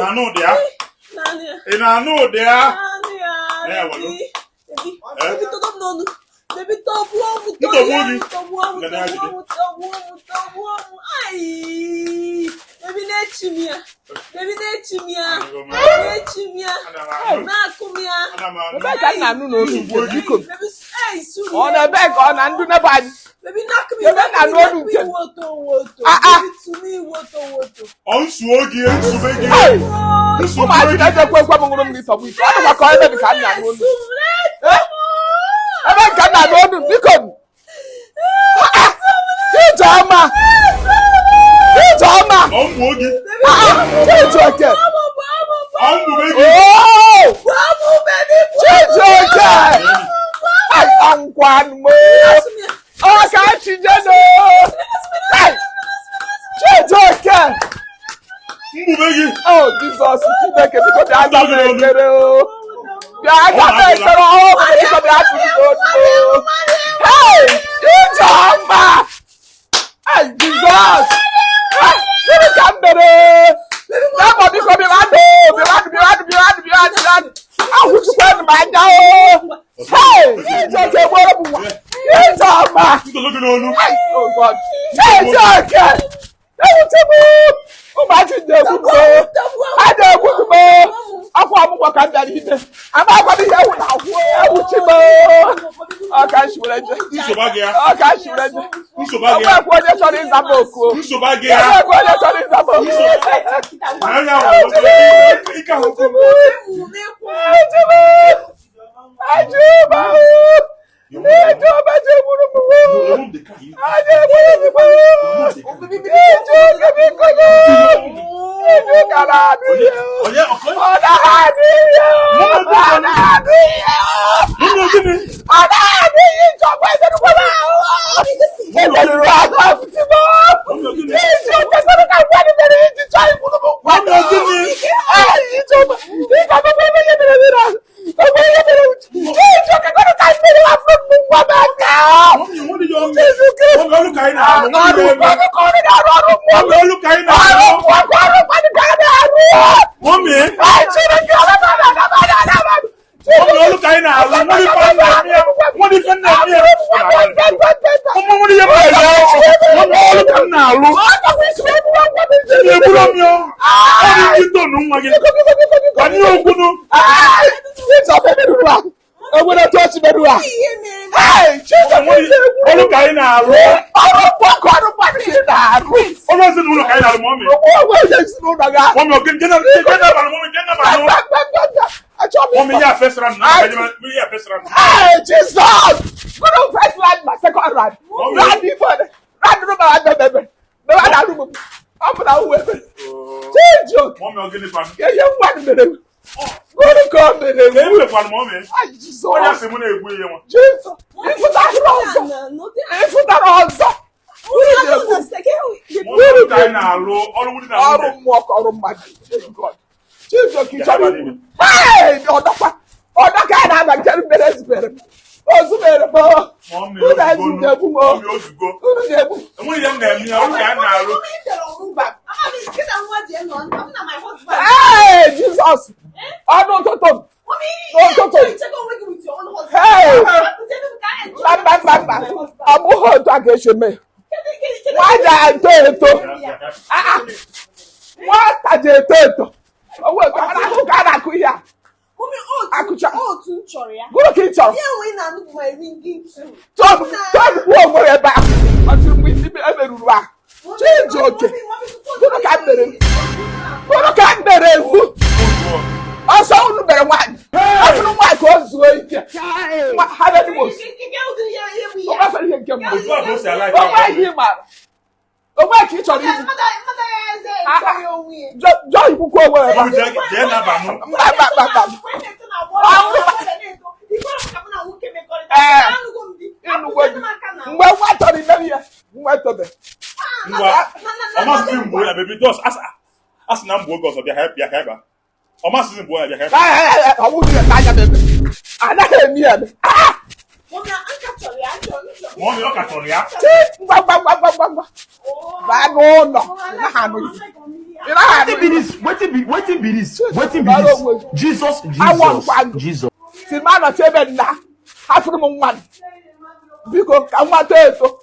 Na-anụ ụdị ya? Naanị ya. Ị na-anụ ụdị ya? Naanị ya. Ya, welu. Baby. Baby. Eh? Baby, tọgbọ m n'ọnụ. Baby, tọgbuo m, Ntọgbuo tọgbuo gị? m, tọgbuo m, Nene ya tọgbuo jide. m, tọgbuo m, tọgbuo m. Ai. Baby, na-echi m ya. Baby, na-echi m ya. Na-echi m ya. Ana m anụ. Na-akụ m ya. Ana m anụ. Ebee ka m na-anụ n'olu nke biko? Baby, ei, suru Ọ na ebe ka ọ na ndụ n'ebe anyị? Baby, knock me, Ebe knock na me, n'olu knock me, nke m. woto, woto. Ah, ah. Baby, to me, woto, woto. Ọ nsuo gị, nsube gị. Hey! Nsogbu Ụmụazị gị. na-ejekwa ekwe m ṅụrụ mmiri tọgbọ iko. Ọ dịkwa ka ebe dị ka m na-anụ olu. Eh? Ebe ka m na-anụ olu biko. Ah, ah. Ijeọma! Ijeọma! Ọ mgbuo gị. Ah, ah. Chijioke! Ọ mgbube gị. Oh! Chijioke! Ai, ọnwụkwanụ m! Ọ ka chijeno! Ai! Chijioke! Mgbube gị. Oh, Jizọs Chineke, biko bịa za m ekpere o. Bịa za m ekpere o, biko bịa tụrụ m olu o. Hey! Ijeọma! Hey, Jizọs! Ah, gịnị ka m mere? Bịa biko bịa nụ, bịa nụ, bịa nụ, bịa nụ, bịa nụ, bịa nụ. Ahụchikwanụ m anya o. Hey! Chijioke gboro m nwa. Ijeọma! Ntọzọ gị n'olu. Hey, oh God. Chijioke! Ewuche m! Ụmụazị na-egbu m o. A na-egbu m o. Akwa ọmụgwọ ka m bịara ime. Amakwa m ihe ewu na-agwụ. Ewuchi m o. Ọ ka m shiwere je. Nsogbu gị ya. Ọ ka m shiwere je. Nsogbu gị ya. Onwekwa onye chọrọ ịza m oku o. Nsogbu gị ya. Onwekwa onye chọrọ ịza m oku. Anya ahụ ike ahụ. Ewuchi m! Ajụba o! Ijeọma jegburu m o. Aja egburu m o. Chijioke biko nụ. Chijioke na-anụ ihe o. Onye ọkọ? Ọ na-anụ ihe o. Ọ na-anụ ihe o. Nne gịnị? Ọ na-anụ ihe Ijeọma emerụkwala ahụ. Emerụrụ ahụ apụtị m. Chijioke sịrị ka mmadụ mere iji chọọ igburu m nwa. Nne gịnị? Ai, Ijeọma, Ijeọma, ebe ihe mere mere ahụ. Ebe ihe mere Chijioke kwere ka mmiri afọ m nwa m aka. Mummy, nwere ihe ọmị. Chijioke. Mummy, ọlụ ka anyị na-alụ. Ọrụ Nwere ihe ọrụ ka ọrụ na-arụ ọrụ mmụọ. Mummy, ọlụ ka anyị Ọrụ na-alụ. mmụọ ka ọrụ mmadụ ka a na-arụ. Mummy, Ai, Chineke, ọrụ mmadụ, ọrụ mmadụ, ọrụ mmadụ. mummy, ọlụ ka anyị na-alụ. Nwere ife nna eme ya. Nwere ife nna eme ya. Mummy, nwere ihe mmadụ ya. Mummy, ọlụ ka m na-alụ. Ị egburu m ya. Ọ dị ndị tonu nwa gị. Gbanye okwu nụ. Enwere otu osi merụrụ ahụ. Hey, Chineke, Ọlụ ka anyị na-alụ. Ọrụ mmụọ ka ọrụ mmadụ ka ị na-arụ. Ọlụ ezinụlọ ka anyị na-alụ, mummy. Onwe onye ezinụlọ gị ahụ. Mummy, oge nke na-abalị, mummy, nke na-abalị. Achọrọ m Mummy, ịkpọ. ya fesara m na ya fesara m. Hey, Jesus! Go to first round, my second round. Mommy. Round before the round room, round room, round round room. Ọ bụ na uwe ebe. Chijioke, Mummy, ọ gịnị kwanụ? ihe nwa mere m. Gịnị ka o mere Ka m? e mekwanụ, mummy. Ai, Onye Jizọs. asị mụ na-egbu ihe nwa. Jizọs. Ịfụtara ọzọ. Ịfụtara ọzọ. Uru na-egbu. Mummy, ọlụ ka anyị na-alụ. Ọlụ nwunye na Ọrụ nwunye. mmụọ ka ọrụ mmadụ. God. Chijioke, ị chọrọ igbu. Hey, ọdọkwa. Ọdọka a na-aba nke mere ezubere m. Ozubere m. Mummy, Unu ozugbo ezi nụ. na-egbu m. Mummy, ozugbo. Unu na-egbu. Enweghị ihe m na-eme ya. Ọlụ ka anyị na-alụ. Hey, Jesus! Ọnụ ụtụtụ m. N'ụtụtụ. Hey! Mba mba mba mba. Ọ bụghị otu a ka esi eme. Nwata eto eto. Ah, ah. Nwata ji eto eto. Owe otu a na-akụ ka a na-akụ ihe a. Akụcha. Otu m chọrọ ya. Gụrụ ka ị chọrọ. Ihe nwe na-anụ bụ my ringing tone. Tọn tọn gbuo onwe ya ebe ahụ. Ọ sịrị mgbe isi emeruru ahụ. Chijioke. Gụrụ ka m mere. Gụrụ ka m mere ewu. Ọsọ unu mere nwaanyị. Ọ sịrị nwaanyị ka o zuo ike. Nwa ha bịa n'Imo. O nwefere ihe nke mbụ. Otu a ka o si ala O nweghị ihe ị maara. O nweghị ka ị chọrọ ibu. Jọọ ikwukwu onwe ya ebe a. Mummy, jee nabanụ. Mba mba mba mba. Ịnụgo di. Mgbe nwa chọrọ ime ihe, nwa etobe. Ngwa, ọ masịghị mgbe ya, baby, just asị na mgbe oge ọzọ bịa ka bịa ka ebe a. Ọ masịghị mgbe ya bịa ka ebe a. Ọ bụghị ya anya m ebe. Anaghị eme ya eme. Ah! Mummy, ọ ka chọrọ ya. Chi! Ngwa ngwa ngwa ngwa ngwa ngwa. Baa n'ụlọ. Ị naghị anụ ihe. Ị naghị Wetin anụ be ihe. this? Wetin be this? Wetin be Mara this? onwe gị. Jesus, Awọ Jesus, nkwa gị. Jesus. Si m anọchi ebe nna hafụrụ m nwa m. Biko ka nwa too eto.